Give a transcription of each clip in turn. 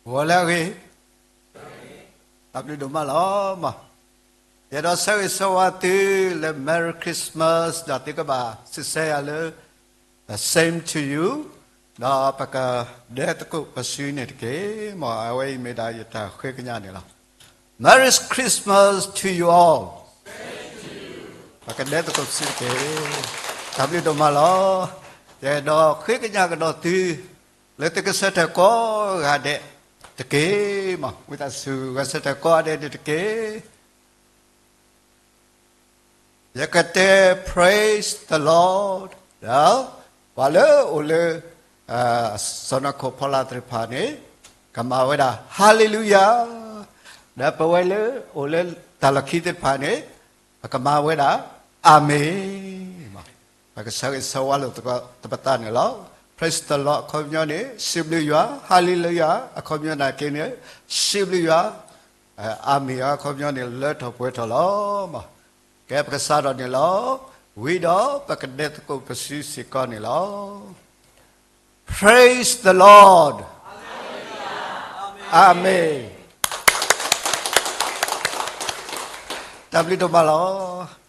ဂီၤလၢအဂ့ၤ, တၢ်ဘျုးဒိၣ်မးလီၤ. ယအဲၣ်ဒိးဆၢဂ့ၤဆၢဝါသုလၢ Merry Christmas ဒီးသုကဘၣ်စံးဆၢယၤလၢ Same to you, ဒီးပကဒဲသကိးပစုန့ၣ်တက့ၢ်. မ်အဝဲအံၤမ့ၢ်ဒၣ်ယတၢ်ဃ့ကညးန့ၣ်လီၤ. Merry Christmas to you all. ပကဒဲသကိးပစုတက့ၢ်. တၢ်ဘျုးဒိၣ်မးလီၤ. ယအဲၣ်ဒိးဃ့ကညးကဒီးသု လၢသုကဆၢထၢၣ်ကိးဂၤဒဲးတက့ၢ်. မ်ဝံသးစူၤ ဂဲၤဆၢထၢၣ်ကိးဂၤဒဲးန့ၣ်တက့ၢ်. ယကတဲ Praise the Lord ဒီး ပှၤလၢအိၣ်လၢ စီၤနၤခိၣ်ဖီလာ်သ့ၣ်တဖၣ်န့ၣ် ကမၤဝဲဒၣ် Hallelujah, ဒီးပဝဲလၢအိၣ်လၢတၢ်လီၢ်ခံသ့ၣ်တဖၣ်န့ၣ် ပကမၤဝဲဒၣ် Amen. ပကဆၢဂ့ၤဆၢဝါလိာ်သကိးတပသးန့ၣ်လီၤ. Praise the Lord အခီပညီန့ၣ် စံးဘျုးယွၤ, Hallelujah အခီပညီန့ၣ်က့န့ၣ် စံးဘျုးယွၤ, Amen အခီပညီန့ၣ် လၢထီၣ်ပှဲၤထီၣ်လီၤ. ကဲ ပကစးထီၣ်န့ၣ်လီၤ. ဝံၤဒီးပကဒဲသကိးပစုစ့ၢ်ကီးန့ၣ်လီၤ. Praise the Lord. Amen. တၢ်ဘျုးဒိၣ်မးလီၤ.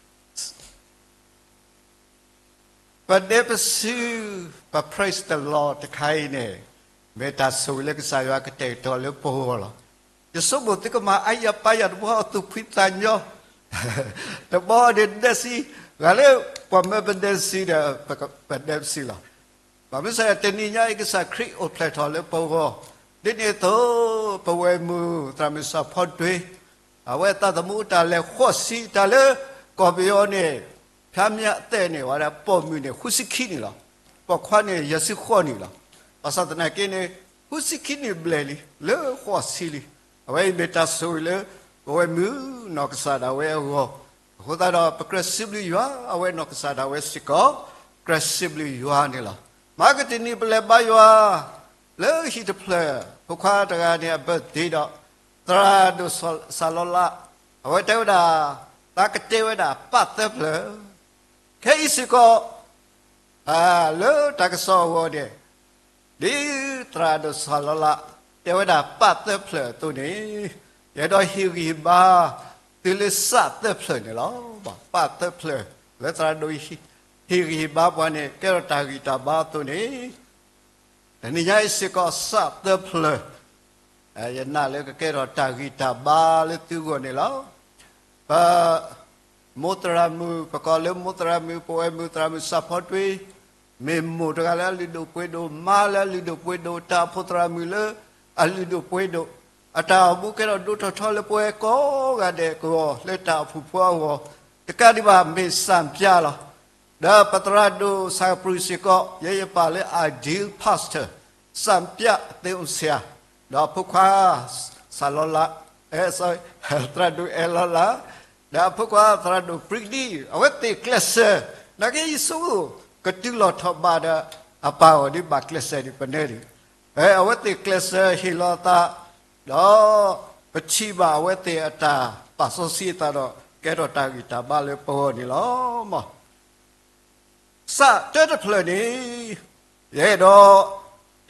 ပဒဲပစု ပ Praise the Lord တခါအံၤန့ၣ် မ့ၢ်တၢ်ဆိၣ်ဂ့ၤလၢကစၢ်ယွၤကတဲာ်ကတီၤလၢပဂီၢ်လီၤ. ယဆိကမိၣ်သုကမၤအါယၤပါယၤတဘျီအသူၣ်ဖှံသးညီ, တဘျီန့ၣ်ဒဲစံ, ဂၤလၢပှၤမၢပဒဲစံဒီး ပဒဲပစုလီၤ. ဘၣ်မနုၤအဃိ တနံၤညါအံၤ ကစၢ်ခရံာ်အိၣ်ဖျဲၣ်ထီၣ်လၢပဂီၢ်, ဒ်န့ၣ်အသိး ပဝဲၢ်မုၢ်သရၣ်မုၣ်စၢ်ဖီတွ့, အဝဲအသးသမူတၢ်လဲၤဃိးဆံ တၢ်လၢကီၢ်ပယီၤန့ၣ် ဖျါမျးအသဲးန့ၣ် ဝဲဒၣ်ပိာ်မုၣ်န့ၣ် ဃုဆံခံနံၣ်လီၤ. ပိာ်ခွါန့ၣ် ယဲၢ်ဆံဃိးနံၣ်လီၤ. ဘၣ်ဆၣ်သနာ်က့န့ၣ် ဃုဆံခံနံၣ်ဘျဲၣ်လံ လၢဃိးဆံလံ. အဝဲအံၤမ့ၢ်တၢ်ဆိၣ်ဂ့ၤလၢ ပဝဲၢ်မုၢ်နီၢ်ကစၢ်ဒၣ်ဝဲအဂီၢ်, အဃိသတးဒီး ပကြၢးစံးဘျုးယွၤ, အဝဲနီၢ်ကစၢ်ဒၣ်ဝဲစ့ၢ်ကီး ကြၢးစံးဘျုးယွၤန့ၣ်လီၤ. မဟါကတနံၤပလဲၤဘါယွၤ လၢဟံၣ်တဖျၢၣ် ဖိခွါတဂၤန့ၣ်အ birthday ဒီး သရၣ်ဒိၣ်စၢ်လီလါ, အဝဲတဲဝဲဒၣ် သးကတဲဝဲဒၣ်ပၢ်သၢဖျၢၣ်, ခဲအံၤစ့ၢ်ကီး လၢတၢ်ကစီၣ်အဂီၢ်န့ၣ် ဒ်သရၣ်ဒိၣ်စၢ်လီလါ တဲဝဲဒၣ်ပၢ်သၢဖျၢၣ်အသိးန့ၣ်, ယအဲၣ်ဒိးဟ့ၣ်ဂံၢ်ဟ့ၣ်ဘါ သုလၢစၢ်သၢဖျၢၣ်န့ၣ်လီၤ. ပၢ်သၢဖျၢၣ် လၢသရၣ်ဒိၣ်ဟ့ၣ်ဂံၢ်ဟ့ၣ်ဘါပှၤန့ၣ် ကဲထီၣ်တၢ်ဂံၢ်တၢ်ဘါအသိးန့ၣ် တနံၤညါအံၤစ့ၢ်ကီးစၢ်သၢဖျၢၣ်, ယနာ်လၢကကဲထီၣ်တၢ်ဂံၢ်တၢ်ဘါလၢသုဂီၢ်န့ၣ်လီၤ. ပ မိၢ်သရၣ်မုၣ် ပကိးလၢမိၢ်သရၣ်မုၣ် ပဝဲၢ်မုၢ်သရၣ်မုၣ်စၢ်ဖီတွ့, မ့ၢ်မိၢ်တဂၤလၢအလုၢ်ဒိၣ်ပှ့ၤဒိၣ်, မါလၢအလုၢ်ဒိၣ်ပှ့ၤဒိၣ်, တၢ်အိၣ်ဖှိၣ်သရၣ်မုၣ်လၢအလုၢ်ဒိၣ်ပှ့ၤဒိၣ်, အတၢ်အိၣ်မူကဲထီၣ်ဒိၣ်ထီၣ်ထီလၢပဝဲကိးဂၤဒဲးကဝီၤ လၢတၢ်အိၣ်ဖှိၣ်ဖိအဂီၢ်, တကးဒံးဘၣ်မ့ၢ်စၢ်ပၠၣ်လီၤ. ဒီးပသရၣ်ဒိၣ်စၢ်ကပြုၢ်စ့ၢ်ကီး ယဲယပာ်လၢ ideal pastor စၢ်ပၠၣ်သ့ၣ်အိၣ်ဆံး, ဒီးအဖိခွါ စၢ်လီလါ, အဲ sorry သရၣ်ဒိၣ်အဲၣ်လီလါ, ဒီးအဖိခွါသရၣ်ဒိၣ်ပြံဒံ, အဝဲသ့ၣ်ကျဲးစၢး, နာ်က့ယဆိကမိၣ် ကတုၤလီၤထီၣ်ဘးဒီး အပၢ်အဂီၢ်ဒ်ဘၣ်ကျဲးစၢးဒံးပနဲဒံး, အဝဲသ့ၣ်ကျဲးစၢးဟ့ၣ်လီၤအသး, ဒီးပထံၣ်ဘၣ်အဝဲသ့ၣ်အတၢ်ပာ်စီဆှံအသးဒီး ကဲထီၣ်တၢ်ဂံၢ်တၢ်ဘါလၢပဂီၢ်န့ၣ်လီၤ. စးတၢတဖျၢၣ်န့ၣ် ယအဲၣ်ဒိး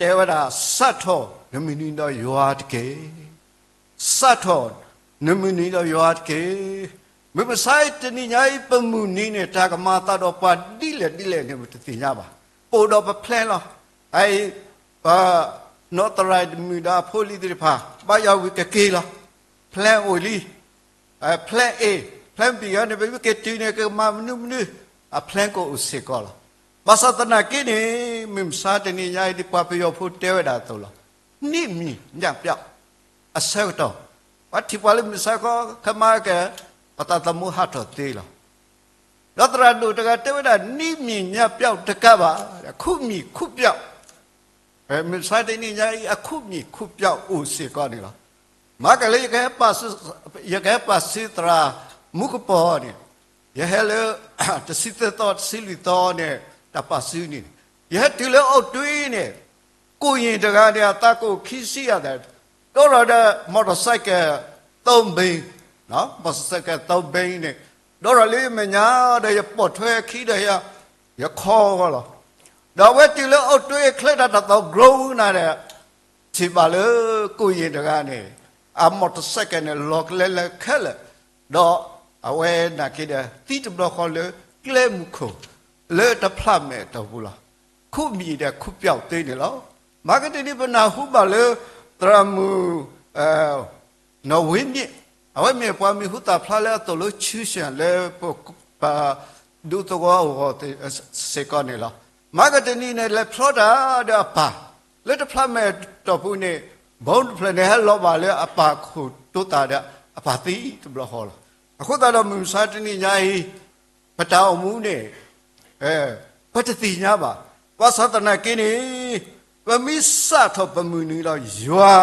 တဲဝဲဒၣ် စးထီၣ်နမုၢ်နံၤဒီးယွၤတက့ၢ်. စးထီၣ်နမုၢ်နံၤဒီးယွၤတက့ၢ်. မုၢ်မဆါတနံၤညါအံၤ ပမုၢ်နံၤန့ၣ် တၢ်ကမၤအသးဒီးပှၤဒ်လဲၣ်ဒ်လဲၣ်န့ၣ် ပတသ့ၣ်ညါဘၣ်. ပအိၣ်ဒီးပ plan လီၤ. အအံၤ ပ နီၢ်သရၣ်မုၣ်ဒီးအဖိလံၤသ့ၣ်တဖၣ် ဘါယွၤဝံၤကက့ၤလီၤ. plan အိၣ်လံ plan A, plan B န့ၣ် ပမ့ၢ်က့ၤတုၤန့ၣ် ကမၤမနုၤမနုၤ အ plan ကအိၣ်စ့ၢ်ကီးလီၤ. ဘၣ်ဆၣ်သနာ်က့န့ၣ် မုၢ်မဆါတနံၤညါအံၤ ဒ်ပှၤပယီၤဖိတဲဝဲဒၣ်အသိးလီၤ. နည်းမီညပျောက် အဆၢကတီၢ် ပှၤထံၣ်ပှၤလၢမုၢ်ဆါခီ ခဲမၤကဲ ပသးသမူဟးထီၣ်သ့လီၤ. ဒီးသရၣ်ဒိၣ်တဂၤတဲဝဲဒၣ် နည်းမီညပျောက် တကးဘၣ် ခုမီခုပျောက် မုၢ်မဆါတနံၤညါအံၤ အခုမီခုပျောက်အိၣ်စ့ၢ်ကီးန့ၣ်လီၤ. မၤကလဲၤ ယကဟဲပာ်စုသရၣ်မူကပီၤန့ၣ် ယဟဲလၢ တဆံသၢသီ တဆံလွံၢ်သီန့ၣ် တၢ်ပာ်စုန့ၣ် ယဟဲတုၤလၢအိၣ်တွ့န့ၣ် ကိၣ်ယ့ၣ်တဂၤန့ၣ် အသးကိၣ်ခံဆံယၤသး ဒိၣ်ထီၣ်ဒီး motorcycle သုံးဘီး motorcycle သုံးဘီးန့ၣ် ဒိၣ်ထီၣ်လၢယမဲာ်ညါဒီး ယပိာ်ထွဲခံဒီး ယခီဂီၤလီၤ. ဒီးအဝဲတုၤလၢအိၣ်တွ့ချၢတၢ်တၢ်သီ ground နၤဒီး ထံၣ်ဘၣ်လၢကိၣ်ယ့ၣ်တဂၤန့ၣ် အမိၢ်တစဲးကဲးန့ၣ် လီၤကျဲလၢခဲလၢာ်, ဒီးအဝဲနာ်က့ဒီး သံတဘျီဃီလၢကျဲမုၢ်ခိၣ် လၢတဖျးမဲာ်အတီၢ်ပူၤလီၤ. ခိၣ်မံၤဒီးခိၣ်ပျီၣ်သ့န့ၣ်လီၤ. မၤကတနံၤပနၢ်ဟူဘၣ်လၢ သရၣ်မုၣ် နီၢ်ဝ့မ့ၣ်, အဝဲမ့ၢ်ပှၤမံၤဟူသၣ်ဖျါလၢအသိၣ်လိဆူၣ်ရှၣ်လၢပ ပဒူသဝီအဂီၢ်စ့ၢ်ကီးန့ၣ်လီၤ. မၤကတနံၤန့ၣ် လဲၤဖျီတၢ်ဒီးအပၢ် လၢတဖျးမဲာ်တီၢ်ပူၤန့ၣ် ဘီတဖျၢၣ်န့ၣ် ဟဲလီၤဘၣ်လၢအပၢ်ခိၣ်တိသၣ်ဒီး အပၢ်သံတဘျီဃီလီၤ. အဃိသတးဒီးမုၢ်မဆါတနံၤညါအံၤ ပတၢ်အိၣ်မူန့ၣ် ပတသ့ၣ်ညါဘၣ်. ဘၣ်ဆၣ်သနာ်က့န့ၣ် ပမ့ၢ်စးထီၣ်ပမုၢ်နံၤဒီးယွၤ,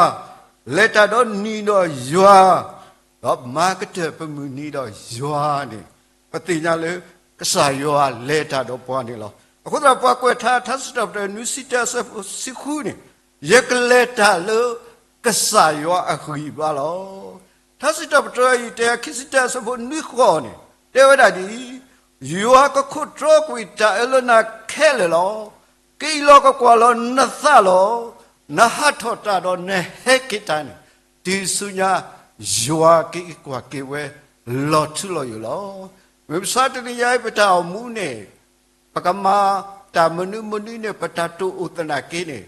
လဲၤတၢ်ဒီးနံၤဒီးယွၤ, ဒီးမၤကတၢၢ်ပမုၢ်နံၤဒီးယွၤန့ၣ် ပသ့ၣ်ညါလၢကစၢ်ယွၤလဲၤတၢ်ဒီးပှၤန့ၣ်လီၤ. အဃိသတး ပှၤကွဲးထါ ထါစံးထီၣ်ပတြၢၤနွံဆံတၢ အဆၢဖိတဆံဃုန့ၣ်, ယကလဲၤတၢ်လၢကစၢ်ယွၤအဂံၢ်ဘါလီၤ. ထါစံးထီၣ်ပတြၢၤအံၤ တၢ ခံဆံတၢ အဆၢဖိနွံဃိးန့ၣ် တဲဝဲဒၣ်ဒ်အံၤ, ယွၤကခိးတြီကွံာ်တၢ်အၢလၢနၤခဲလၢာ်လီၤ. ကအံးလီၤကကွၢ်လီၤနသးလီၤ. နဟးထီၣ်တၢ်ဒီးနဟဲက့ၤတၢ်န့ၣ် တုၤဆူညါ ယွၤကအံးကွၢ်က့ၤဝဲလီၤထူလီၤယိာ်လီၤ. မုၢ်မဆါတနံၤညါအံၤ ပတၢ်အိၣ်မူန့ၣ် ပကမၤတၢ်မနုၤမနုၤန့ၣ် ပတၢ်တိာ်အိၣ်သနာ်က့န့ၣ်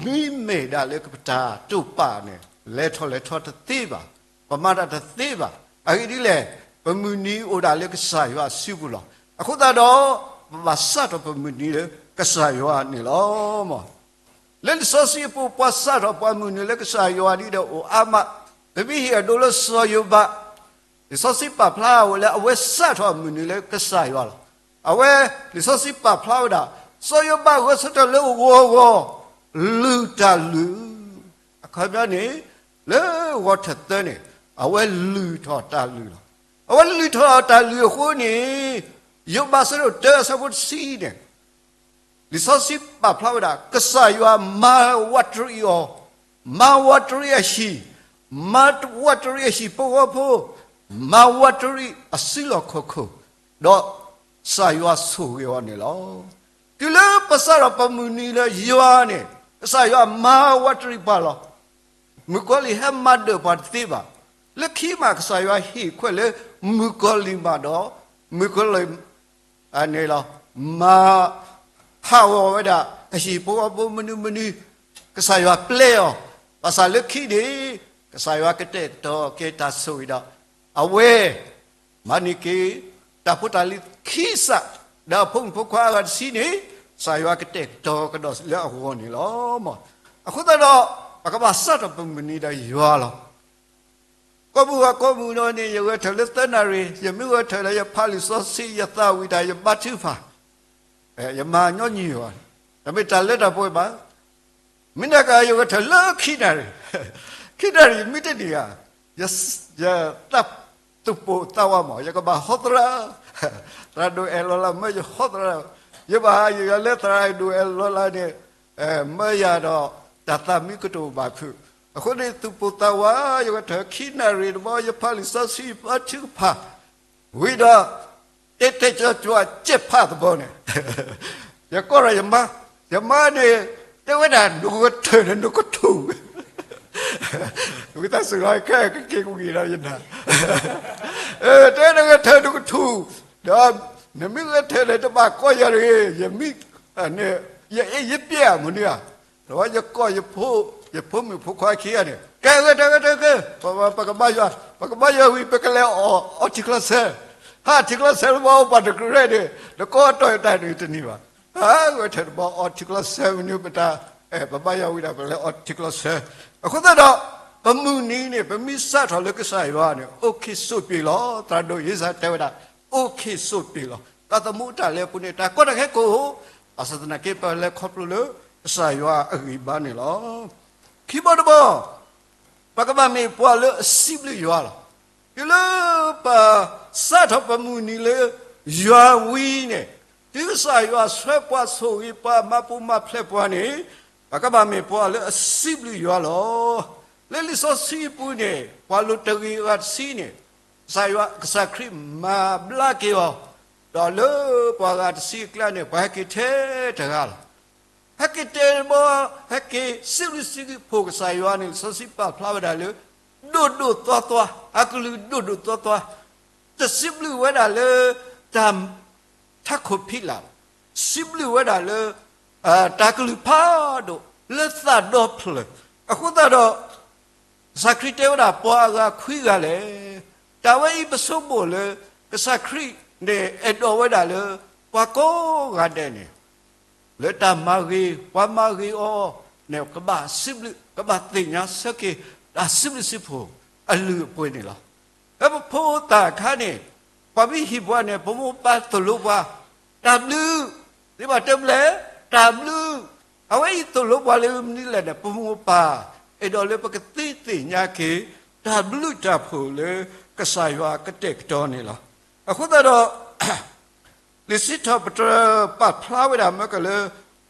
မ့မ့ၢ်ဒၣ်လၢပတၢ်တိာ်ပာ်န့ၣ် လဲၤထီၣ်လဲၤထီတသ့ဘၣ်, ပမၤတၢ်တသ့ဘၣ်. အဂ့ၢ်ဒ်လဲၣ်, ပမုၢ်နံၤအိၣ်ဒၣ်လၢကစၢ်ယွၤအစုပူၤလီၤ. အဃိသတးဒီး ပဘၣ်စးထီၣ်ပမုၢ်နံၤလၢကစၢ်ယွၤန့ၣ်လီၤ. လၢလံာ်စီဆှံအပူၤ ပှၤစးထီၣ်ပှၤမုၢ်နံၤလၢကစၢ်ယွၤဒ်ဒီးအိၣ်အါမး, ပမ့ၢ်ဟ့ၣ်အဒိလၢစီၤယိၤဘး, လံာ်စီဆှံပာ်ဖျါဝဲလၢအဝဲစးထီၣ်အမုၢ်နံၤလၢကစၢ်ယွၤလီၤ. အဝဲ လံာ်စီဆှံပာ်ဖျါဝဲဒၣ် စီၤယိၤဘးဂဲၤဆၢထၢၣ်လၢဂီၤဂီၤ လုၢ်တၢ်လုၢ်, အခီပညီန့ၣ် လၢဂီၤထၢၣ်သၢန့ၣ် အဝဲလုၢ်ထီၣ်တၢ်လုၢ်လီၤ. အဝဲလုၢ်ထီၣ်တၢ်လုၢ်အဃိန့ၣ် ယိၤဘး အဆၢဒိၣ်တၢ အဆၢဖိတဆံန့ၣ် လံာ်စီဆှံပာ်ဖျါဝဲဒၣ် ကစၢ်ယွၤမၤဝးတရံးအီၤ, မၤဝးတရံးအဟံၣ်, မၤဝးတရံးအဟံၣ်ဖိဃီဖိ, မၤဝးတရံးအစုလီၢ်ခီၣ်ခိၣ်, ဒီးကစၢ်ယွၤဆိၣ်ဂ့ၤအီၤန့ၣ်လီၤ. တုၤလၢပစးထီၣ်ပမုၢ်နံၤလၢယွၤန့ၣ် ကစၢ်ယွၤမၤဝးတရံးပှၤလီၤ. မုၣ်ကီၤလံၢ်ဟဲမၤဒၢၣ်ပှၤတသ့ဘၣ်. လၢခံမး ကစၢ်ယွၤဟ့ၣ်ခွဲးလၢမုၣ်ကီၤလံၢ်မးဒီး မုၣ်ကီၤလံၢ်န့ၣ်လီၤ မၤဟးဂီၤဝဲဒၣ် အဟံၣ်ဖိဃီဖိမနုၤမနုၤ, ကစၢ်ယွၤပျဲအီၤ, ဘၣ်ဆၣ်လၢခံန့ၣ် ကစၢ်ယွၤကတဲာ်ကတီၤက့ၤတၢ်ဆိၣ်ဂ့ၤဒီး အဝဲ မၤန့ၢ်က့ၤ တၢ်ဖိတၢ်လံၤခံစး ဒီးအဖိမုၣ်ဖိခွါအဂၤတဆံန့ၣ် ကစၢ်ယွၤကတဲာ်ကတီၤကဒီးလၢအဂီၢ်န့ၣ်လီၤ. အဃိသတးဒီး ပကဘၣ်စးထီၣ်ပမုၢ်နံၤဒီးယွၤလီၤ. ကိးမုၢ်ဂီၤကိးမုၢ်ဂီၤန့ၣ် ယဂဲၤထၢၣ်လၢသၢနၣ်ရံၣ်, ယမ့ၢ်ဂဲၤထၢၣ်လၢယဖးလံာ်စီဆှံ ယသးဝံၣ်တၢ် ယဘါထုကဖၣ်, ယမၤညီနုၢ်အီၤ, တမ့ၢ်တၢ်လၢတၢ်ပှဲၤဘၣ်. မ့ၢ်နက ယဂဲၤထၢၣ်လၢခံနၣ်ရံၣ်, ခံနၣ်ရံၣ်မ့ၢ်တန့ၢ်ဧါ, ယသးသူၣ်ပိၢ်သးဝးမး ယကဘၣ်ဟီသရၣ်, သရၣ်ဒိၣ်အဲၣ်လီၤလးမၢယဟီသရၣ်, ယဘၣ်ယဂၤလၢသရၣ်ဒိၣ်အဲၣ်လီၤလးန့ၣ် မၢယၤဒီး တၢ်သးမံကတိၤဘၣ်ဖုး, အဃိန့ၣ် သူၣ်ပိၢ်သးဝး ယဂဲၤထၢၣ်ခံနၣ်ရံၣ်တဘျီ ယဖးလံာ်စီဆှံ ယဘါထုကဖၣ် ဝံၤဒီး တဲတဲကၠီကၠီကဲးဖးသဘီန့ၣ် ယကိးဒီးယမါ, ယမါန့ၣ် တဲဝဲဒၣ် နဂဲၤထၢၣ်န့ၣ် နကထူၣ်, ဝံသးစူၤလီၤ ခဲကက့ၤကွံာ်ဒီးယနၢ်, တဲနဂဲၤထၢၣ်နကထူၣ်, ဒီးနမ့ၢ်ဂဲၤထၢၣ်န့ၣ် တဘၣ်ကိးယၤတဂ့ၤ, ယမံ, ယအ့ၣ်ယပျဲၢ်မနုၤဧါ, ဒီးယကိးယဖိ, ယဖိမုၣ်ဖိခွါခံဂၤန့ၣ် ကဲဂဲၤထၢၣ်ဂဲၤထၢၣ်ဂ့ၤ, ပကဘါယွၤ, ပကဘါယွၤဝံၤ ပကလဲၤအီထံချီဆၢ, ဟးထံချီဆၢလၢပှၤအိၣ်ပှၤတကြၢးန့ၣ် နကိးတီၢ်တၢ်န့ၣ်တန့ၢ်ဘၣ်, ဟးဂဲၤထၢၣ်တဘျီအီထံချီဆၢမနုၤ ပတၢ်, ပဘါယွၤဝံၤဒီး ပလဲၤအီထံချီဆၢ, အဃိသတးဒီး ပမုၢ်နံၤန့ၣ် ပမ့ၢ်စးထီၣ်လၢကစၢ်ယွၤန့ၣ် အိၣ်ခ့စိးပ့ၤလီၤ. သရၣ်ဒိၣ်အ့စါတဲဝဲဒၣ် အိၣ်ခ့စိးပ့ၤလီၤ. တၢ်သမူတၢ်လဲၤအပူၤန့ၣ် တၢ်ကီတၢ်ခဲကအိၣ်, ဘၣ်ဆၣ်သနာ်က့ ပလဲၤခီဖျိလၢကစၢ်ယွၤအဂံၢ်ဘါန့ၣ်လီၤ. ခံဘီတဘီ ပကဘၣ်မ့ၢ်ပှၤလၢအစံးဘျုးယွၤလီၤ. တုၤလၢပစးထီၣ်ပမုၢ်နံၤလၢယွၤဝံၤန့ၣ်, တုၤကစၢ်ယွၤဆှၢပှၤဆိၣ်ဂ့ၤပှၤ မၤပူၤမၤဖျဲးပှၤန့ၣ်, ပကဘၣ်မ့ၢ်ပှၤလၢအစံးဘျုးယွၤလီၤ. လၢလံာ်စီဆှံအပူၤန့ၣ် ပှၤလိၤတဂ့ၤအဂၤတဆံန့ၣ်, ကစၢ်ယွၤ ကစၢ်ခရံာ်မၤဘျါက့ၤအီၤ, ဒီးလၢပှၤဂၤတဆံအကျါန့ၣ် ပှၤဟဲက့ၤထဲတဂၤလီၤ. ဟဲက့ၤတဲဘီ, ဟဲက့ၤစံးဘျုးစံးဖှိၣ်ကစၢ်ယွၤန့ၣ် လံာ်စီဆှံပာ်ဖျါဝဲဒၣ်လၢ ဒိၣ်ဒိၣ်သွါသွါ, အကလုၢ်ဒိၣ်ဒိၣ်သွါသွါ, တစံးဘျုးဝဲဒၣ်လၢ တၢ် ထးခိၣ်ဖံးလၢ်, စံးဘျုးဝဲဒၣ်လၢ တၢ်ကလုၢ်ဖးဒိၣ် လၢသးဒီဖျၢၣ်. အဃိသတးဒီး ကစၢ်ခရံာ်တဲဝဲဒၣ် ပှၤအဂၤခွံဂၤလဲၣ်. တၢ်ဝဲအံၤပဆိကမိၣ်လၢ ကစၢ်ခရံာ်န့ၣ် အဲၣ်ဒိးဝဲဒၣ်လၢ ပှၤကိးဂၤဒဲးန့ၣ် လၢတၢ်မၤဂ့ၤ, ပှၤမၤဂ့ၤအီၤန့ၣ် ကဘၣ်စံးဘျုး, ကဘၣ်သ့ၣ်ညါဆၢက့ၤ တၢ်စံးဘျုးစံးဖှိၣ်အလုၢ်အပှ့ၤန့ၣ်လီၤ. လၢပဖိသၣ်အခါန့ၣ် ပှၤမ့ၢ်ဟံၣ်ပှၤန့ၣ် ပမိၢ်ပၢ်သိၣ်လိပှၤ တၢ်ဘျုး, သ့ဘၣ်တဲဘျဲၣ်, တၢ်ဘျုး. အဝဲအံၤသိၣ်လိပှၤလၢမနုၤလဲၣ်န့ၣ် ပမိၢ်ပၢ် အဲၣ်ဒိးလၢပကသ့သ့ၣ်ညါက့ၤ တၢ်ဘျုးတၢ်ဖှိၣ်လၢကစၢ်ယွၤကတဲာ်ကတီၤန့ၣ်လီၤ. အဃိသတးဒီး လံာ်စံးထီၣ်ပတြၢၤပာ်ဖျါဝဲဒၣ်မ့ၢ်ကလၢ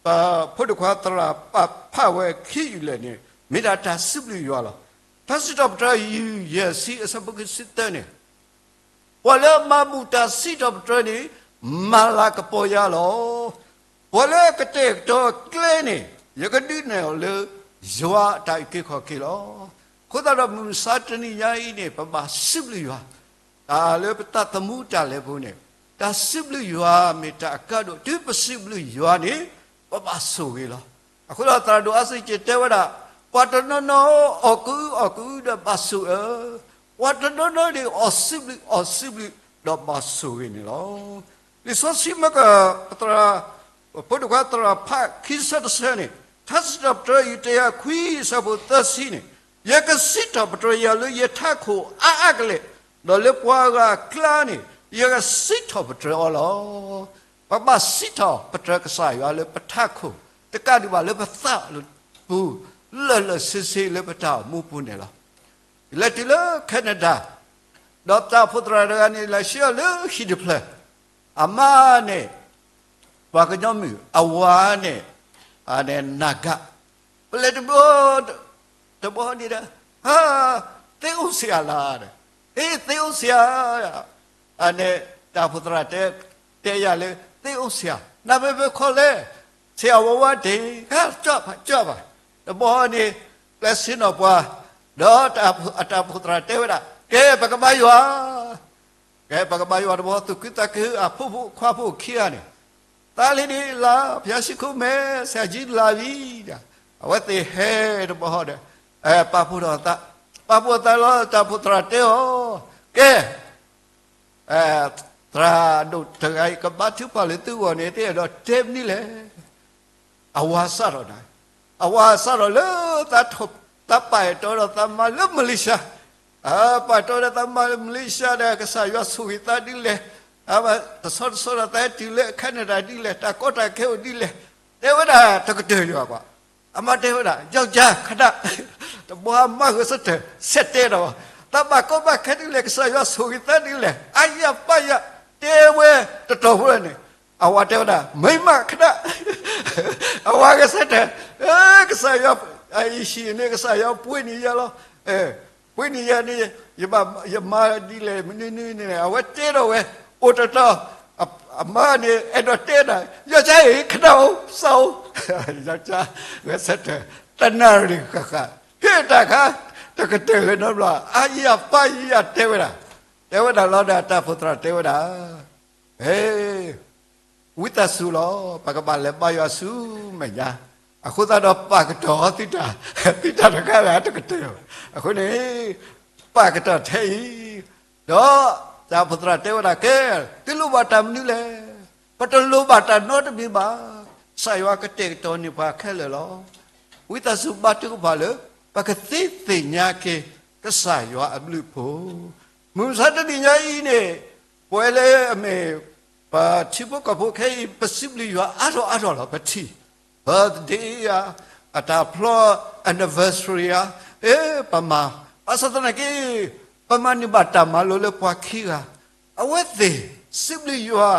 ပဖိဒိၣ်ခွါသရၣ်ပာ်ဖျါဝဲခံယူၢ်လဲၣ်န့ၣ် မ့ၢ်ဒၣ်တၢ်စံးဘျုးယွၤလီၤ. ထါစံးထီၣ်ပတြၢၤယူၢ်ယဲၢ်ဆံအဆၢဖိခံဆံသၢန့ၣ် ပှၤလၢအမၤဘူၣ်တၢ်စံးထီၣ်ပတြၢၤန့ၣ် မၤလၤကပီၤယၤလီၤ. ပှၤလၢအကတဲာ်ကတီၤကျဲန့ၣ် ယကဒုးနဲၣ်အီၤလၢ ယွၤအတၢ်အုၣ်က့ၤခီၣ်က့ၤလီၤ. အဃိသတးဒီးမုၢ်မဆါတနံၤညါအံၤန့ၣ် ပဘၣ်စံးဘျုးယွၤ တၢ်လၢပသးသမူတၢ်လဲၤပူၤန့ၣ် တၢ်စံးဘျုးယွၤမ့ၢ်တၢ်အကါဒိၣ်, တုၤပစံးဘျုးယွၤန့ၣ် ပဘၣ်ဆိၣ်ဂ့ၤလီၤ. အဃိဒီးသရၣ်ဒိၣ်အါစံက့တဲဝဲဒၣ်, ပှၤတနီၤနီၤအီၣ်ကအုအီၣ်ကအုဒီးဘၣ်ဆိၣ်အၢ, ပှၤတနီၤနီၤန့ၣ်အီၣ်စံးဘျုးအီၣ်စံးဘျုး ဒီးဘၣ်ဆိၣ်ဂ့ၤန့ၣ်လီၤ. လံာ်စီဆှံမ့ၢ်က ပသရၣ် ဖိဒိၣ်ခွါသရၣ်ဖးခံဆၢတဆၢန့ၣ် ထါစံးထီၣ်ပတြၢၤယူၢ်တကယၤခွံအဆၢဖိသၢဆံန့ၣ်, ယကစံးထီၣ်ပတြၢၤယွၤလၢယထးခိၣ်အါအါကလဲာ်, ဒီးလၢပှၤဂၤအကျါန့ၣ် ယကစံးထီၣ်ပတြၢၤအီၤလီၤ. ပဘၣ်စံးထီၣ်ပတြၢၤကစၢ်ယွၤလၢပထးခိၣ် တကးဒံးဘၣ်လၢပသးပူၤ လၢာ်လၢာ်ဆ့ဆ့လၢပတၢ်အိၣ်မူပူၤန့ၣ်လီၤ. ယလဲၤတုၤလၢ Canada, ဒီးတၢ်အိၣ်ဖှိၣ်သရၣ်တဂၤန့ၣ် လဲၤဆှၢအီၤလၢဟံၣ်တဖျၢၣ်, အမါန့ၣ် ပှၤကညီမုၣ်, အဝၤန့ၣ် နၤဂၤ, ပလဲၤတဘျီ, တဘျီန့ၣ်ဒီး, ဟါ, သ့အိၣ်ဆံးအါလၢဒီး, အ့ သ့အိၣ်ဆံးအါ, အန့ၣ် တၢ်အိၣ်ဖှိၣ်သရၣ်တဲယၤလၢ သ့အိၣ်ဆံးအါ, နမ့ၢ်မ့ၢ်ခီလဲၣ်, ဆံးအါဝဲဝဲတ့ၢ်, ကၠီၣ်ဘၣ်, ကၠီၣ်ဘၣ်, တဘျီန့ၣ် ပျဲဆ့ၣ်နီၤပှၤ, ဒီးအတၢ်အိၣ်ဖှိၣ်သရၣ်တဲဝဲဒၣ်, ကဲ ပကဘါယွၤ ကဲပကဘါယွၤတဘျီ သူၣ်ခုသးခုအဖိဖိခွါဖိခံဂၤန့ၣ်, သးလံန့ၣ်လၢ ဘုရားရှိခိုးမယ်, ဆရာကြီးလာပြီဒီး, အဝဲသ့ၣ်ဟဲတဘျီဒီး, ပာ်ဖှိၣ်ထီၣ်သး, ပာ်ဖှိၣ်သးလီၤ တၢ်အိၣ်ဖှိၣ်သရၣ်တဲအီၤ, ကဲ သရၣ်ဒိၣ်တဂၤအံၤ ကဘါထုကဖၣ်လၢသုဂီၢ်န့ၣ် သုအဲၣ်ဒိးတဲမနုၤလဲၣ်. အဝၤစးထီၣ်န့ၣ်, အဝၤစးထီၣ်လၢ သးပာ်အဲၣ်တီဒီးသးမါလၢ Malaysia, ပာ်တီဒီးသးမါလၢ Malaysia ဒီး ကစၢ်ယွၤဆိၣ်ဂ့ၤသးဒ်လဲၣ်, တဆီတဆီဒီးသးဟဲတုၤလၢ Canada ဒ်လဲၣ်, တၢ်ကီတၢ်ခဲအိၣ်ဒ်လဲၣ်, တဲဝဲဒၣ်တကတၢၢ်ယွၤကွၢ်. အမါတဲဝဲဒၣ် ယောက်ျား ခဏ, တဘျီအမါဂဲၤဆၢထၢၣ် ဆဲးတဲဒီး, သးဘၣ်ကီဘၣ်ခဲဒ်လဲၣ်, ကစၢ်ယွၤဆိၣ်ဂ့ၤသးဒ်လဲၣ်, အါယၤပါယၤ, တဲဝဲတတီၤဖိန့ၣ်, အဝၤတဲဝဲဒၣ် မိန်းမ ခဏ, အဝၤဂဲၤဆၢထၢၣ်, ကစၢ်ယွၤ, ယဟံၣ်န့ၣ် ကစၢ်ယွၤပှ့ၤန့ၢ်ယၤလီၤ, ပှ့ၤန့ၢ်ယၤန့ၣ်, ယမါဒ်လဲၣ် မနုၤနုၤန့ၣ် အဝဲတဲဒီးဝဲ, အိၣ်တတီၤ, အမါန့ၣ် အဲၣ်ဒိးတဲဒၣ် ယောက်ျား ခဏအိၣ်, စးအိၣ်, ယောက်ျား ဂဲၤဆၢထၢၣ် တနၣ်ရံၣ်ဃၣ်ဃၣ်, ဟ့ၣ်တၢ်ခါ, တကတၢၢ်လၢၤနီတဘျီ, အါယၤပါယၤတဲဝဲဒၣ်, တဲဝဲဒၣ်လီၤဒီး တၢ်အိၣ်ဖှိၣ်သရၣ်တဲဝဲဒၣ်, ဟ့ၣ် ဝံသးစူၤလီၤ, ပကဘၣ်လဲၤဘါယွၤဆူမဲာ်ညါ, အဃိသတးဒီးပာ်ကတီၢ်သုတၢ်, သုတၢ်တခါလၢတကတၢၢ်, အဃိန့ၣ် ပာ်ကတီၢ်ထဲအံၤ, ဒီးတၢ်အိၣ်ဖှိၣ်သရၣ်တဲဝဲဒၣ် ကဲ, သုလိၣ်ဘၣ်တၢ်မနုၤလဲၣ်, ပတလိၣ်ဘၣ်တၢ်နီတမံၤဘၣ်, ကစၢ်ယွၤကတဲာ်ကတီၤန့ၢ်ပှၤခဲလၢာ်လီၤ. ဝံသးစူၤဘါထုကဖၣ်လၢ ပကသ့သ့ၣ်ညါက့ၤ ကစၢ်ယွၤအဘျုးအဖှိၣ်, မုၢ်မဆါတနံၤညါအံၤန့ၣ်, ပဝဲလၢအမ့ၢ် ပထံဖိကီၢ်ဖိခဲအံၤ ပစံးဘျုးယွၤအါထီၣ်အါထီၣ်လီၤ, ပထံၣ် birthday ဧါ, အတၢ်ဖျီ anniversary ဧါ, ပမၤ, ဘၣ်ဆၣ်သနာ်က့ ပမၤန့ၢ်ဘၣ်တၢ်မၤလိလၢပှၤခံဂၤ, အဝဲသ့ၣ် စံးဘျုးယွၤ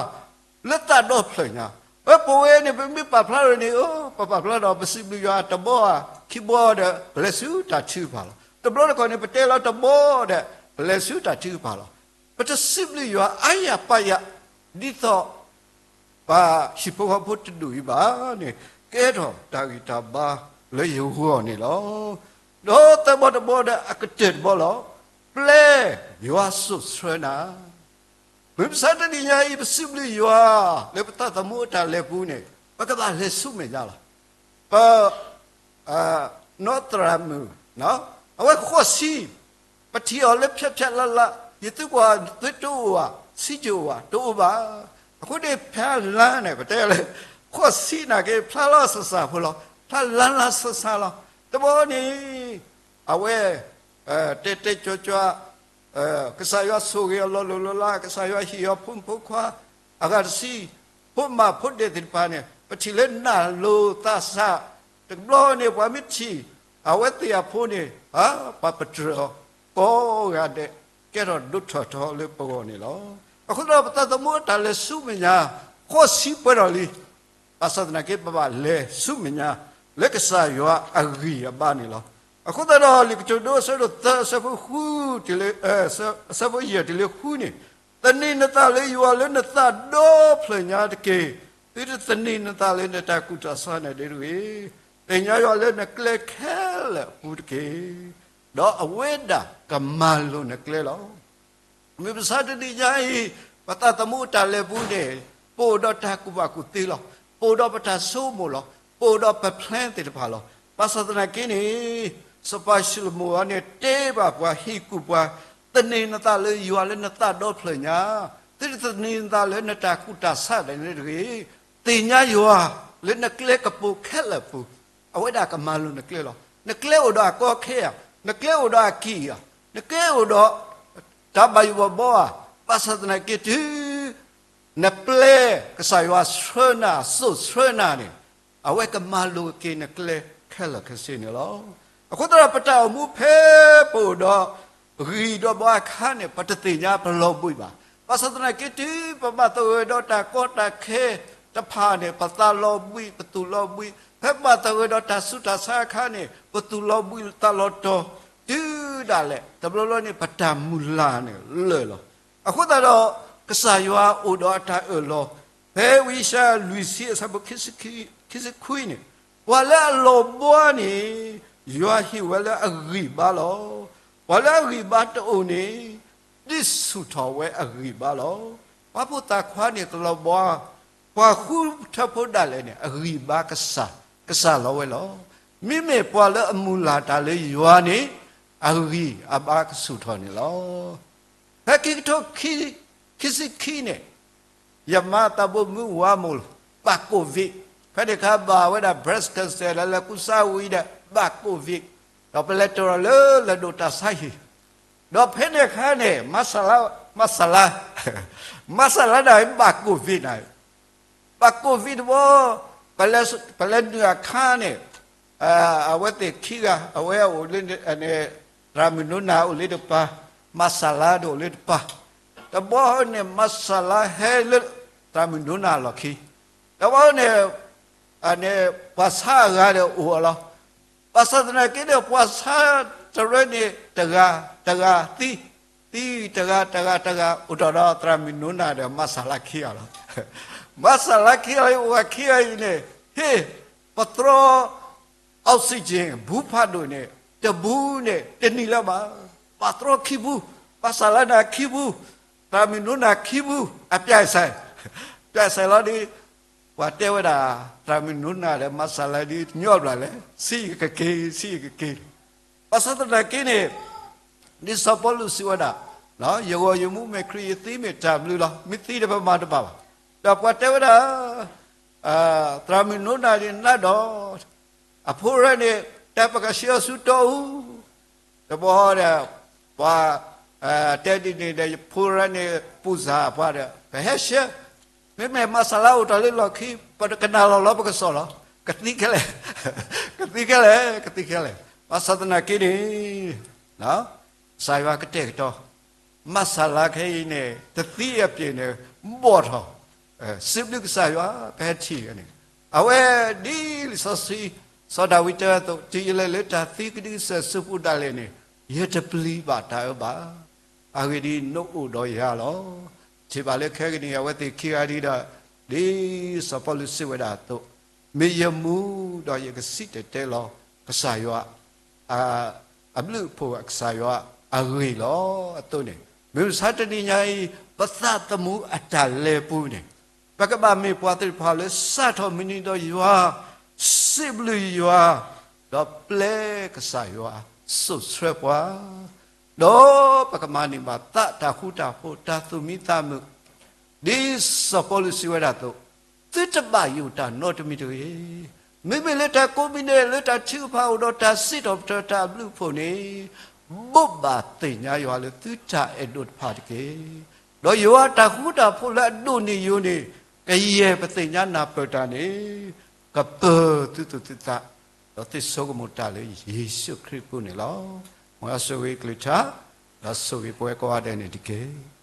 လၢသးဒီဖျၢၣ်ညါ, ပဝဲန့ၣ် ပမ့ၢ်ပာ်ဖျါထီၣ်န့ၣ် ပပာ်ဖျါထီၣ် ပစံးဘျုးယွၤတဘျီဧါ ခံဘျီဒီး ပလဲၤဆူတၢ်ထုကဖၣ်လီၤ. တဘျီတခီၣ်န့ၣ် ပတဲလီၤတဘျီဒီး ပလဲၤဆူတၢ်ထုကဖၣ်လီၤ. ပတစံးဘျုးယွၤအါယၤပါယၤ ဒ်သိး ပှၤဟံၣ်ဖိဃီဖိတဒူၣ်အံၤဘၣ်န့ၣ်, ကဲထီၣ်တၢ်ဂံၢ်တၢ်ဘါလၢယဂီၢ်န့ၣ်လီၤ. ဒီးသၢဘီတဘီဒီးအကတၢၢ်တဘီလီၤ. ပျဲယွၤစိာ်ဆှၢနၤ. မုၢ်မဆါတနံၤညါအံၤ ပစံးဘျုးယွၤ လၢပသးသမူအတၢ်လဲၤပူၤန့ၣ် ပကဘၣ်လဲၤဆူမဲာ်ညါလီၤ. ပ နီၢ်သရၣ်မုၣ် အဝဲဃိးဆံ, ပထံၣ်အီၤလၢဖျဲးဖျဲးလၢ်လၢ်, ယသုကွၢ်သုတအိၣ်ဧါ, ဆံးကၠိၣ်ဧါ, တအိၣ်ဘၣ်. အဃိန့ၣ် ဖျါလါန့ၣ် ပတဲလၢ ဃိးဆံနာ်က့ ဖျါလါဆးဆးဖိလီၤ, ဖျါလါလါဆးဆးလီၤ. တဘျီန့ၣ် အဝဲ တဲတဲကၠွကၠွ ကစၢ်ယွၤဆိၣ်ဂ့ၤအီၤလီၤလိၢ်လီၤလး, ကစၢ်ယွၤဟ့ၣ်အီၤဖိမုၣ်ဖိခွါ အဂၤတဆံ, ဖိမါဖိဒဲးသ့ၣ်တဖၣ်န့ၣ် ပထံၣ်လၢနၢ်လိၤသးစၢ်, တဘျီန့ၣ် ပှၤမ့ၢ်ထံၣ် အဝဲသ့ၣ်အဖိန့ၣ် ပှၤပတြၢၤအီၤ ကိးဂၤဒဲး ကဲထီၣ်ဒိၣ်ထီၣ်ထီလၢပဂီၢ်န့ၣ်လီၤ. အဃိသတးဒီး ပသးသမူအတၢ်လဲၤဆူမဲာ်ညါ ဃိးဆံပှဲၤထီၣ်လံ. ဘၣ်ဆၣ်သနာ်က့ ပဘၣ်လဲၤဆူမဲာ်ညါ လၢကစၢ်ယွၤအဂံၢ်အဘါန့ၣ်လီၤ. အဃိသတးဒီး လံာ်ကတိၤဒိ အဆၢဒိၣ်သၢ အဆၢဖိဃု တုၤလၢ အဆၢဖိယဲၢ်တုၤလၢဃုန့ၣ်, သန့ၤနသးလၢယွၤလၢနသးဒီဖျၢၣ်ညါတက့ၢ်. သုတသန့ၤနသးလၢနတၢ်ကူၣ်တၢ်ဆးန့ၣ်ဒ်တဂ့ၤ. သ့ၣ်ညါယွၤလၢနကျဲခဲလၢာ်အပူၤတက့ၢ်. ဒီးအဝဲဒၣ်ကမၤလိာ်နကျဲလီၤ. မုၢ်မဆါတနံၤညါအံၤ ပသးသမူအတၢ်လဲၤပူၤန့ၣ် ပအိၣ်ဒီးတၢ်ကူၣ်ဘၣ်ကူၣ်သ့လီၤ. ပအိၣ်ဒီးပတၢ်ဆိကမိၣ်လီၤ. ပအိၣ်ဒီးပ plan သ့ၣ်တဖၣ်လီၤ. ဘၣ်ဆၣ်သနာ်က့န့ၣ် စီၤပၤၡလိၤမိၤအံၤန့ၣ် တဲဘၣ်ပှၤ ဟ့ၣ်ကူၣ်ပှၤ, သန့ၤနသးလၢယွၤလၢနသးဒီဖျၢၣ်ညါ, သုတသန့ၤနသးလၢနတၢ်ကူၣ်တၢ်ဆးဒ်န့ၣ်တဂ့ၤ. သ့ၣ်ညါယွၤလၢနကျဲကပူၤခဲလၢာ်ပူၤ အဝဲဒၣ်ကမၤလိာ်နကျဲလီၤ. နကျဲအိၣ်ဒီးအကီအခဲဧါ, နကျဲအိၣ်ဒီးအကံၢ်ဧါ, နကျဲအိၣ်ဒီးတၢ်ဘၣ်ယိၣ်ဘၣ်ဘီဧါ, ဘၣ်ဆၣ်သနာ်က့တုၤ နပျဲကစၢ်ယွၤဆှၢနၤ စိာ်ဆှၢနၤန့ၣ် အဝဲကမၤလိာ်က့ၤနကျဲခဲလၢာ်ခဲဆ့န့ၣ်လီၤ. အဃိသတးဒီး ပတၢ်အိၣ်မူဖဲပအိၣ်ဒီးဂံၢ်ဒီးဘါအခါန့ၣ် ပတသ့ၣ်ညါပလီၤဘှံးဘၣ်. ဘၣ်ဆၣ်သနာ်က့တုၤ ပဘၣ်သဂၢၢ်ဒီးတၢ်ကီတၢ်ခဲတဖၣ်န့ၣ် ပသးလီၤဘှံး ပသူၣ်လီၤဘှံး, ဖဲပဘၣ်သဂၢၢ်ဒီးတၢ်ဆူးတၢ်ဆါအခါန့ၣ် ပသူၣ်လီၤဘှံးသးလီၤတီၤ, တုၤဒၣ်လဲာ် တဘျီဘျီန့ၣ် ပတၢ်မုၢ်လၢ်န့ၣ်လၢာ်လီၤ. အဃိသတးဒီး ကစၢ်ယွၤအိၣ်ဒီးအတၢ်အၢၣ်လီၤ, ဖဲဝံယၡါယၤလွံၢ်ဆံ အဆၢဖိ ခံဆံခွံန့ၣ်, ပှၤလၢအလီၤဘှါန့ၣ် ယွၤဟ့ၣ်ဝဲလၢအဂံၢ်ဘါလီၤ. ပှၤလၢအဂံၢ်ဘါတအိၣ်န့ၣ် ဒုးဆူၣ်ထီၣ်ဝဲအဂံၢ်ဘါလီၤ. ပှၤဖိသၣ်ခွါန့ၣ်ကလီၤဘှါ, ပှၤဃုထၢဖိဒၣ်လဲာ်န့ၣ် အဂံၢ်ဘါကစၢ်, ကစၢ်လီၤဝဲလီၤ. မ့မ့ၢ်ပှၤလၢအမုၢ်လၢ်တၢ်လၢယွၤန့ၣ် အဂံၢ်အဘါကဆူၣ်ထီၣ်န့ၣ်လီၤ. ဖဲခံကထိခံဆံခံန့ၣ် ယမါသးဘိမုၢ်ဝါမိၢ် ဘၣ်ကိးဝံး, ဖဲန့ၣ်အခါဘၣ်ဝဲဒၣ် breast cancer လၢလဲၤကူစါဝံၤဒီး ဘၣ်ကိးဝံး, ဒီးပလဲၤတၢ်လီၤလၢလဲၤဒိးတၢ်ဆါဟံၣ်, ဒီးဖဲန့ၣ်အခါန့ၣ် မၤစၢ်လါ, မၤစၢ်လါ, မၤစၢ်လါဒၣ်ဘၣ်ကိးဝံးန့ၣ် ဘၣ်ကိးဝံးတဘျီ, ပလဲၤနုာ်အခါန့ၣ် အဝဲသ့ၣ်ခံဂၤ အဝဲအိၣ်လၢ သရၣ်မုၣ်နိနၤအိၣ်လၢတပၤ, မၤစၢ်လါဒီးအိၣ်လၢတပၤ, တဘျီန့ၣ် မၤစၢ်လါဟဲလၢ သရၣ်မုၣ်နိနၤအလီၢ်ခံ, တဘျီန့ၣ် ပှၤဆါအဂၤဒီးအိၣ်အလီၤ. ဘၣ်ဆၣ်သနာ်က့ဒီး ပှၤဆါတရၢန့ၣ် တဂၤတဂၤသံ, သံတဂၤတဂၤတဂၤ အိၣ်ထီၣ်ဒီးသရၣ်မုၣ်နိနၤဒီး မၤစၢ်လါခံဂၤလီၤ. မၤစၢ်လါခံဂၤအံၤ အိၣ်ဝဲခံဂၤအံၤန့ၣ် ဟ့ၣ် ပတြီ oxygen ဘူးဖးဒိၣ်န့ၣ် တဘူးန့ၣ် တနံၤလၢၤဘၣ်, ပတြီခံဘူး, မၤစၢ်လါနၤခံဘူး, သရၣ်မုၣ်နိနၤခံဘူး, အပြၢၢ်စဲး, ပြၢၢ်စဲးလီၤဒီး ပှၤတဲဝဲဒၣ် သရၣ်မုၣ်နိနၤဒီး မၤစၢ်လါဒ်ညီဘျီလဲၣ်, ဆံးယကက့ၤ, ဆံးယကက့ၤ, ဘၣ်ဆၣ်သနာ်က့န့ၣ် ဒ်စီၤပီလူးစံးဝဲဒၣ်, ယဂီၢ်ယမူ မ့ၢ်ခရံာ်ယသံမ့ၢ်တၢ်ဘျုးလီၤ, မ့ၢ်သံဒီးပမၤတဘၣ်ဘၣ်. ဒီးပှၤတဲဝဲဒၣ် သရၣ်မုၣ်နိနၤဒ်နၤဒီး အဖိရၢန့ၣ် တၢ်ပကဆှၢအီၤဆူတီအူ, တဘျီဒီး ပှၤတဲဒ်န့ၣ်ဒီး ယဖိရၢန့ၣ် ပူၤစၢ်ပှၤဒီး ပဟဲဆှၢ, မ့မ့ၢ်မၤစၢ်လါအိၣ်တ့ၢ်လၢလီၢ်ခံ ပကနၣ်လီၤလီၤပကစီၣ်လီၤ, ကသံခဲလၢာ်, ကသံခဲလၢာ်, ကသံခဲလၢာ်, ဘၣ်ဆၣ်သနာ်က့န့ၣ် ကစၢ်ယွၤကတဲာ်ကတီၤ မၤစၢ်လါခဲအံၤန့ၣ် တသံအပျ့ၤန့ၣ် ဘီၣ်ထီၣ်, စံးဘျုးကစၢ်ယွၤ ပဟဲထံၣ်န့ၣ်, အဝဲဒ်လံာ်စီဆှံ စီၤဒၤဝံးတဲအသိး တုၤယလဲၤလၢတၢ်သံကဒံကစၢၢ်စုပူၤဒၣ်လဲာ်န့ၣ် ယတပျံၤဘၣ်တၢ်အၢဘၣ်. အဂ့ၢ်ဒ်အံၤ နအိၣ်ဒီးယၤလီၤ. ထံၣ်ဘၣ်လၢခဲကနံၣ်အံၤ အဝဲသ့ၣ်ခံဂၤဒ်ဒီး ဒ်စီၤပီလူးစံးဝဲဒၣ်အသိး မ့ၢ်ယမူဒီးယကစံၣ်တဲၤတဲလီၤ ကစၢ်ယွၤ အဘျုးအဖှိၣ် ကစၢ်ယွၤအဂ့ၢ်လီၤ. အသိးန့ၣ် မုၢ်မဆါတနံၤညါအံၤ ပသးသမူအတၢ်လဲၤပူၤန့ၣ် ပကဘၣ်မ့ၢ်ပှၤသ့ၣ်တဖၣ်လၢစးထီၣ်မုၢ်နံၤဒီးယွၤ, စံးဘျုးယွၤ, ဒီးပျဲကစၢ်ယွၤ, စိာ်ဆှၢပှၤ, ဒီးပကမၤန့ၢ်ဘၣ်သးတၢ်ဃူတၢ်ဖိး တၢ်သူၣ်မံသးမုာ်, ဒ်စီၤပီလူးစံးဝဲဒၣ်အသိး, သုတဘၣ်ယိၣ်တၢ်နီတမံၤတဂ့ၤ. မ့မ့ၢ်လၢတၢ်ကိးမံၤဒဲး လၢတၢ်ထုကဖၣ်အိၣ်ဒီးတၢ်စံးထီၣ်ပတြၢၤတၢ်အဘျုးအဖှိၣ်န့ၣ်, ဘိးဘၣ်သ့ၣ်ညါယွၤလၢသုတၢ်အဲၣ်ဒိးတဖၣ်တက့ၢ်. ဒီးယွၤတၢ်ဃူတၢ်ဖိးလၢအဒိၣ်န့ၢ်ယိာ်န့ၣ်, ကယဲၢ်ပသ့ၣ်ညါနၢ်ပၢၢ်တၢ်န့ၣ်, ကပၢၤသုသူၣ်သုသး, ဒီးသုဆိကမိၣ်တၢ်လၢယ့ၣ်ၡူးခရံာ်အပူၤန့ၣ်လီၤ. မ်ယွၤဆိၣ်ဂ့ၤကလုၢ်ကထါ, ဒီးဆိၣ်ဂ့ၤပဝဲကိးဂၤဒဲးန့ၣ်တက့ၢ်.